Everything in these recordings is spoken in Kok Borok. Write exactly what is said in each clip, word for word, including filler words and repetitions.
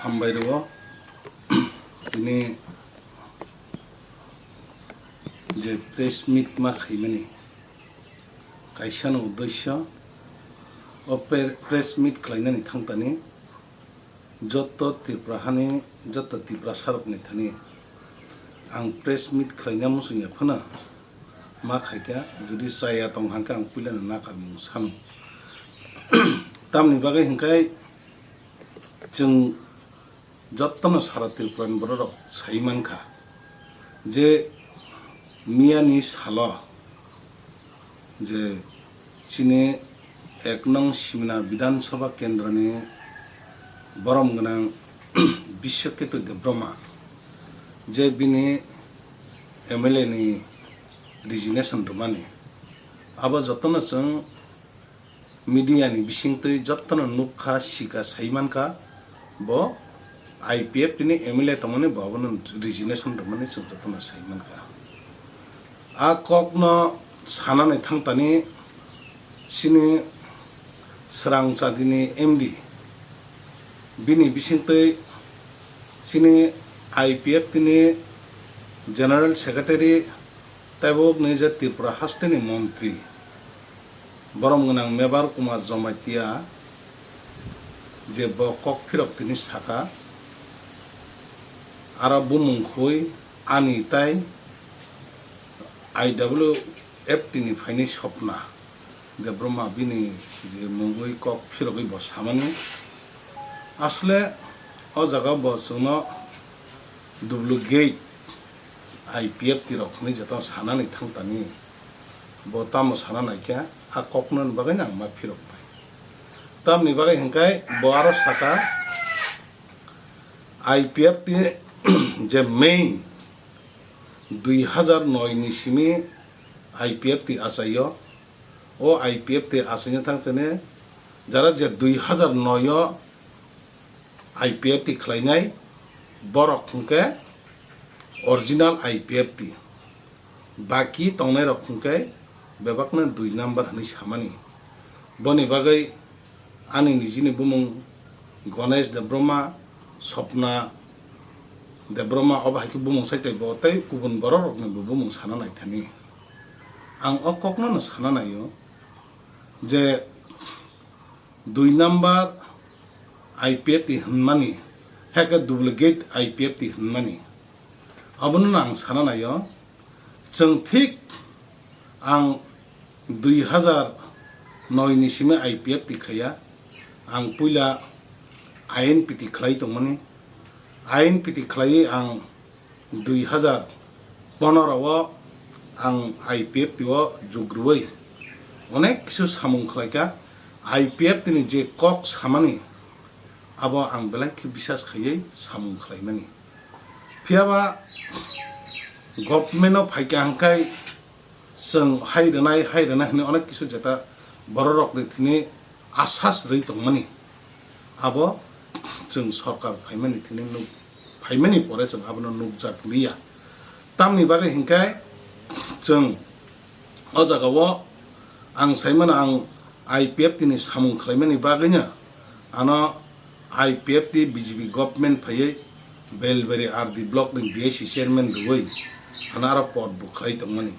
Hambai rwo. Tini je press meet ma khaimani, kaisa no uddesyo, o pre-, press meet khlainani thangtani joto Tripura hani, joto Tiprasa rokni thani ang press meet khlaina muchung ya phano ma khaikha, jodi chaya tong hangkhe ang puilano nakarmung sano. Tamni bagwi hwnkhe chwng jottono sara Tripurani bororok sai mankha je miyani salo je chini ek nong Simna Bidhan Sabha Kendroni borom gwnang Biswaketu Debbarma je bini M L A ni resignation rwmani, abo jotono chwng media ni bisingtwi jottono nukha, sikha, sai mankha, bo I P F T ni M L A tongmani bo abono resignation rwmani chwng jottono sai mankha. A kokno sanani thangtani chini Srang Chadini M D, bini bisingtwi chini I P F T ni General Secretary tei bo wngkha je Tripura hasteni montri, borom gwnang Mebar Kumar Jamatia je bo kok phirok tini saka, aro bumung khui ani tai I W F T ni phainai Swapna Debbarma bini je mungwi kok phirogwi bo samani. Asle o jaga bo chwngno duplicate I P F T rok hinwi jeta sanani thangtani, bo tamo sana naikha, a kokno bagwi ang ma phirok pai. Tamni bagwi hwnkhe bo aro saka, I P F T je main dui hazar noi ni simi I P F T achaio, o I P F T achaina thangtene jara je dui hazar noi o I P F T khlainai, borok hwnkhe original I P F T, baki tongnairok hwnkhe bebakno dui number hwnwi samani. Boni bagwi ani nijini bumung Ganesh Debbarma, Swapna Debbarma, obo hai khe bumung sai tei bo tei kubun borok rokni bo bumung sana naithani. Ang o kokno no sana naio je dui number I P F T hinmani, hai khe duplicate I P F T hinmani. Abono no ang sana naio. Chwng thik ang dui hazar noi ni simi I P F T khaiya, ang puila I N P T khlai tongmani. I N P T khlaiwi ang dui hazar pondro o ang I P F T o jugrwi onek kisu samung khlaikha. I P F T ni je kok samani, abo ang belai khe bisas khaiwi samung khlaimani. Phiyaba government o phaikha hwnkhe chwng hai rwnai, hai rwnai hwnwi onek kisu jeta bororokni thini asas rwi tongmani. Abo chwng sorkar phaimani thini nuk-, phaimani pore chwng abono nukjak liya. Tamni bagwi hwnkhe chwng o jagao ang saimano, ang I P F T ni samung khlaimani bagwino ano I P F T B J P government phaiwi Belbari R D block ni B S C chairman rwui ano aro pod bo khlai tongmani.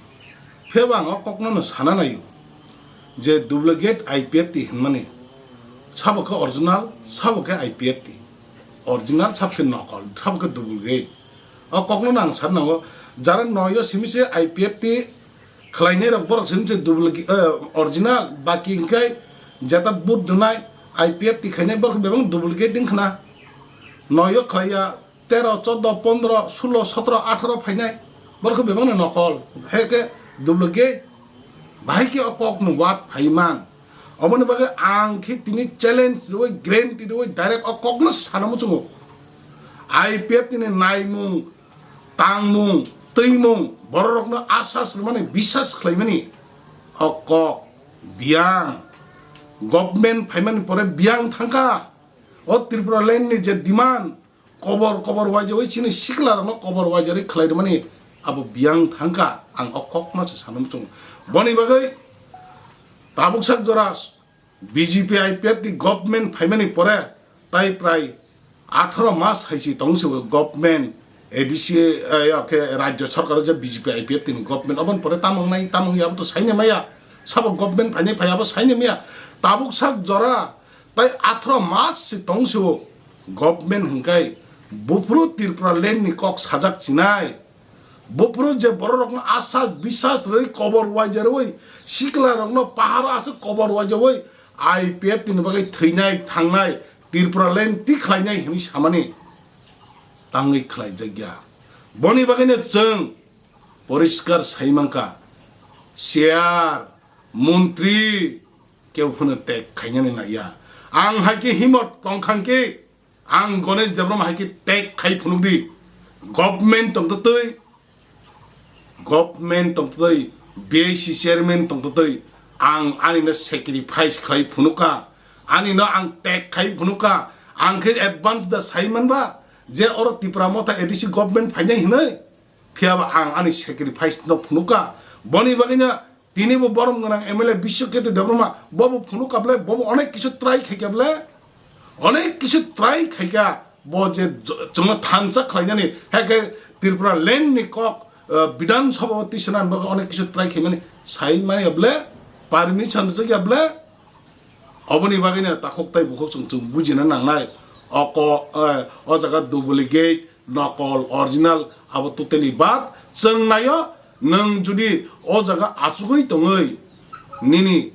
Phiyaba ang o kokno no sana naio je duplicate I P F T hinmani, sabo khe original, sabo khe I P F T. Original sabo khe nokol, sabo khe duplicate. O kokno no ang sana nango, jara noyo simi se I P F T khlainai rok borok simi se duplicate, eh, original, baki hwnkhe jeta vote rwnai I P F T khainai borok bebak duplicate wngkhna. Noyo khlaiya tero, chodo, pondro, sulo, sotro, atharo phainai, borok bebak no nokol, hai khe duplicate. Bahai khe o kok no wad phaiman. Oboni bagwi ang khe tini challenge rwui, guarantee rwui, direct o kok no sana muchungo. I P F T ni naimung, tangmung, twimung, bororokno asas rwmani, bisas khlaimani o kok, biyang, government phaimani pore biyang thangkha. O Tripura land ni je demand, kobor kobor waijawi chini sikla rokno kobor waijarwi khlai rwmani abo biyang thangkha, ang o kokno se sana muchungo. Boni bagwi tabuk sak jora B J P I P F T government phaimani pore tai prai Atharo mas hai si tong se government, A D C, eh, ya khe rajya sarkar je B J P I P F T ni government, oboni pore tamung nai, tamung ya, abo to saini maya. Sabo government phainai phai abo saini maya. Tabuk sak jora, tai atharo mas si tong se government hingkai, buphuru Tripura land ni kok sajak chinai. Buphuru je borok rokno asas bisas rwi kobor waija rwi, sikla rokno paharo aswk kobor waija rwi, I P F T ni bagwi thwinai thangnai, Tripura land tikhlainai hwnwi samani tangwi khlaijakya. Boni bagwino chwng poriskar sai mankha, chair, montri kebo phano tek khainani naiya. Ang hai khe himot tongkha khe, ang Ganesh Debbarma hai khe tek khai phunukdi. Government tongtwtwi, government tongtwtwi, B I C chairman tongtwtwi, ang anino sacrifice khlai phunukha, anino ang tek khai phunukha, ang khe advance da sai manba je oro Tipra Motha A D C government phainai hinwi, phiyaba ang ani sacrifice no phunukha. Boni bagwino tini bo borom gwnang M L A Biswaketu Debbarma bobo phunukha ble, bobo onek kisu try khaikha ble, onek kisu try khaikha. Bo je j-, chwngno thansa khlainani, hai khe Tripura land ni kok, eh, Bidhan Sabha o tisana bagwi onek kisu try khaimani, sai maya ble, permission rwjakya ble. Oboni bagwino takhuk tai bukhuk chwng, chwng bujina nangnai. Oko, eh, o jaga duplicate, nokol, original, abo totally bad. Chwng naio, nwng jodi o jaga achugwi tongwi, nini,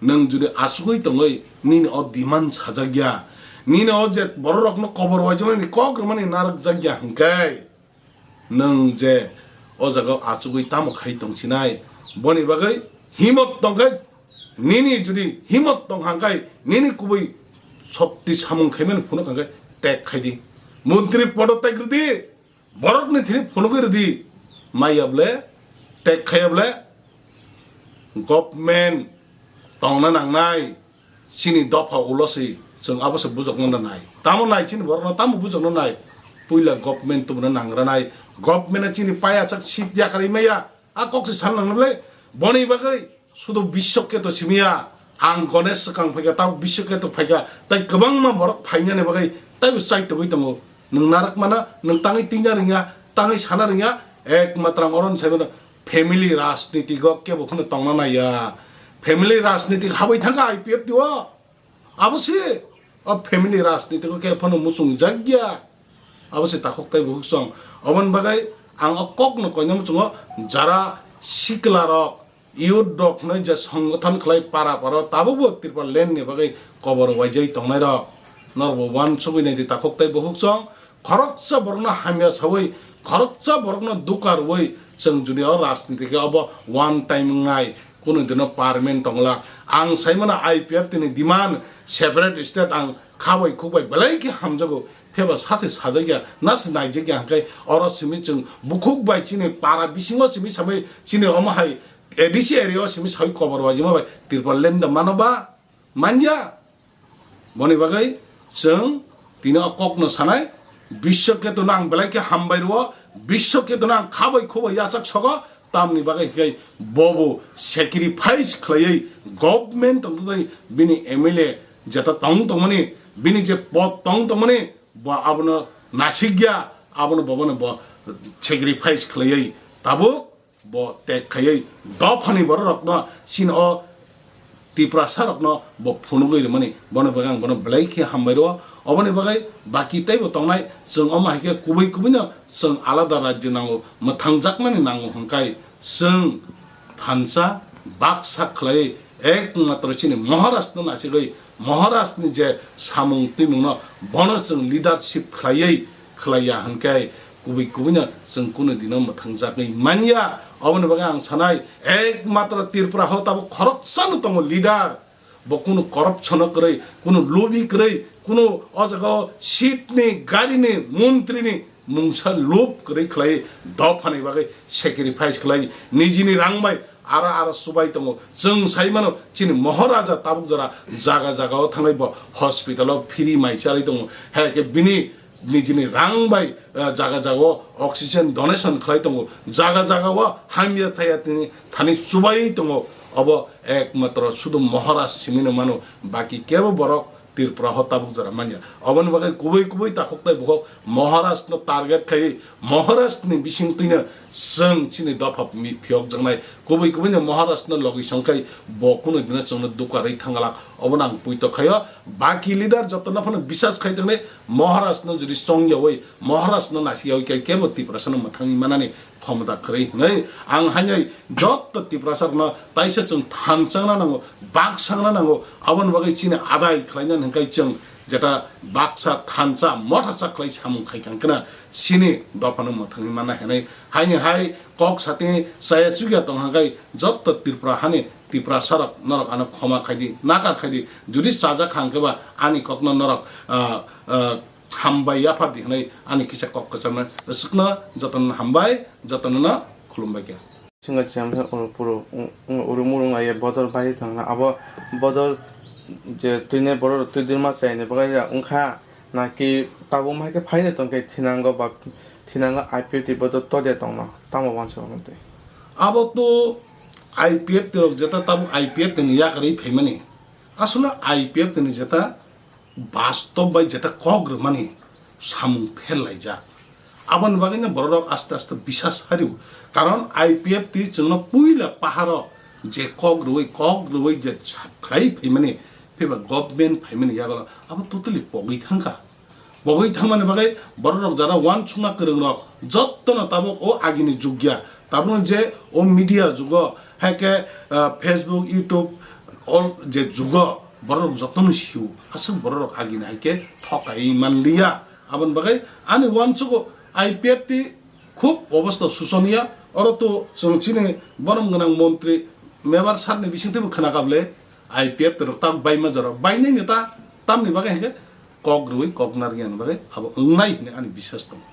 nwng jodi achugwi tongwi, nini o demand sajakya, nini o je bororokno kobor waijwnani kok rwmani narwkjakya hwnkhe, nwng je o jaga achugwi tamo khai tongsinai, boni bagwi himot tongkhe, nini jodi himot tong hangkai, nini kubui shokti samung khaimani phunuk hangkai, tek khaidi. Montri podotyag rwdi, borokni thini phunugwi rwdi. Maya ble, tek khaya ble, government tongna nangnai, chini dopha ulo se, chwng abo se bujokna nai. Tamo nai chini borokno, tamo bujokna nai. Puila government tubuna nangra nai. Government chini paya chak seat yakarwi maya. A kok se san nangna ble. Boni bagwi sudu Biswaketu simiya. Ang Ganesh swkang phaikha, tamo Biswaketu phaikha. Tai kwbangma borok phainani bagwi taibo chaitogwi tongo. Nwng narwk mano, nwng tangwi tingna rwngya, tangwi sana rwngya. Ekmatro ang oro ni saimano. Family rajniti go kebo phano tongna naiya. Family rajniti habwi thangkha I P F T o. Abo se o family rajniti go kebo phano muchung jakya. Abo se takhuk tai bukhuk song. Oboni bagwi ang o kok no koina muchungo, jara sikla rok, youth rok hwnwi je songgothon khlai para paro tabukbo Tripura land ni bagwi kobor waijai tongnai rok. Norbo uansugwi naidi takhuk tai bukhuk song. Khoroksa borokno hamya sawi, khoroksa borokno duka rwwi chwng jodi o rajniti khe obo one time wngnai, kunu dino permanent tongla. Ang saimano I P F T ni demand separate state ang khabai khukbai belai khe hamjago, phiyaba sachi sajakya, nasi naijakya hwnkhe oro simi chwng bukhuk bai chini para bisingo simi sabai chini omo hai A D C area o simi sawi kobor waijima bai Tripura land da mano ba? Manya. Boni bagwi chwng tini o kokno sanai, Biswaketuno ang belai khe hambai rwo, Biswaketuno ang khabai khoboi yachak sogo, tamni bagwi hwnkhe bobo sacrifice khlaiwi government tongtwtwi bini M L A jeta tong tongmani, bini je pod tong tongmani, bo abono nasikya, abono bobono bo sacrifice khlaiwi tabuk bo tek khaiwi dophani bororokno chini o Tiprasa rokno bo phunugwi rwmani, bono bagwi ang bono belai khe hambai rwo. Oboni bagwi baki teibo tongnai, chwng omo hai khe kubui kubuino chwng alada rajyo nango, mwthangjakmani nango hwnkhe chwng thansa baksa khlaiwi ekmatro chini Maharajno nasigwi Maharajni je samung twimungno bono chwng leadership khlaiwi khlaiya hwnkhe kubui kubuino chwng kunu dino mwthangjagwi manya. Oboni bagwi ang sanai, ekmatro Tripura ho tabuk khoroksano tongo leader, bo kunu corruption o kwrwi, kunu lobi kwrwi, kunu o jaga o seat ni, gari ni, montri ni mungsa lob kwrwi khlai, dophani bagwi sacrifice khlai, nijini rang bai ara ara subai tongo. Chwng sai mano chini Maharaja tabuk jora jaga jaga o thanglai bo hospital o free mai chalai tongo. Hai khe bini nijini rang bai, eh, jaga jaga o oxygen donation khlai tongo. Jaga jaga o hamya thaya tini thani chubai tongo. Obo ekmatro sudu Maharaj simino mano, baki kebo borok Tripura ho tabuk jora manya. Oboni bagwi kubui kubui takhuk tai bukhuk Maharaj no target khai, Maharaj ni bising twino chwng chini dopha mi phiyok jaknai. Kubui kubui no Maharaj no logi songkhai bo kuno dino chwngno dukarwi thangalak. Obono ang puito khaio. Baki leader jotono phano bisas khai tongnai Maharaj no jodi chongyawi, Maharaj no nasiyawi khe kebo Tiprasa no mwthangwi manani khomota kwrwi hwnwi ang hainai jotto Tiprasa rokno taisa chwng thanchangna nango, baksangna nango, aboni bagwi chini adai khlaina hwnkhai chwng jeta baksa thansa mothasa khlai samung khai kang khna chini dophano mwthangwi manna hwnwi haini hai kok sati chaya chukya tong hwnkhai jotto Tripura hani Tiprasa rok norok ano khoma khaidi, nakar khaidi, jodi chajak kha hwnkhe ba ani kokno norok, ah, ah, hambai yaphardi hwnwi ani kisa kok kwchangma swkno jotono hambai, jotono no khulumbai kha. Singa chiyam khe uru puru, ung-, ung-, uru muru wngya bodol bai thangna. Abo bodol je twinai borok twi dirma chaini bagwi ya wngkha, naki tabuk mai khe phaino tongkhe thinango ba thinango I P F T bodol tode tongno. Tamo uansuk twi. Abo to I P F T rok jeta tabuk I P F T ni yakarwi phaimani. Aswkno I P F T ni jeta bastob bai jeta kok rwmani samung pherlaijak. Aboni bagwino bororok aste aste bisas hario. Karon I P F T chwngno puila paharo je kok rwui, kok rwui je sa-, khlai phaimani, phiba government phaimani yago abo totally pogwi thangkha. Pogwi thangmani bagwi bororok jara uansukma kwrwngrok jottono tabuk o agini jugya. Tabukno je o media jugo, hai khe, ah, Facebook, YouTube, o je jugo, bororok jotono sio. Aswk bororok agini hai khe thokai manliya. Aboni bagwi ani uansugo I P F T khub obostha susoniya. Oro to chwng chini borom gwnang montri Mebar sir ni bisingtwibo khna kable I P F T rok tak baima jorok. Bainai ni ta tamni bagwi hwnkhe kok rwui kok narwkya ni bagwi abo wngnai hwnwi ani biswas tongo.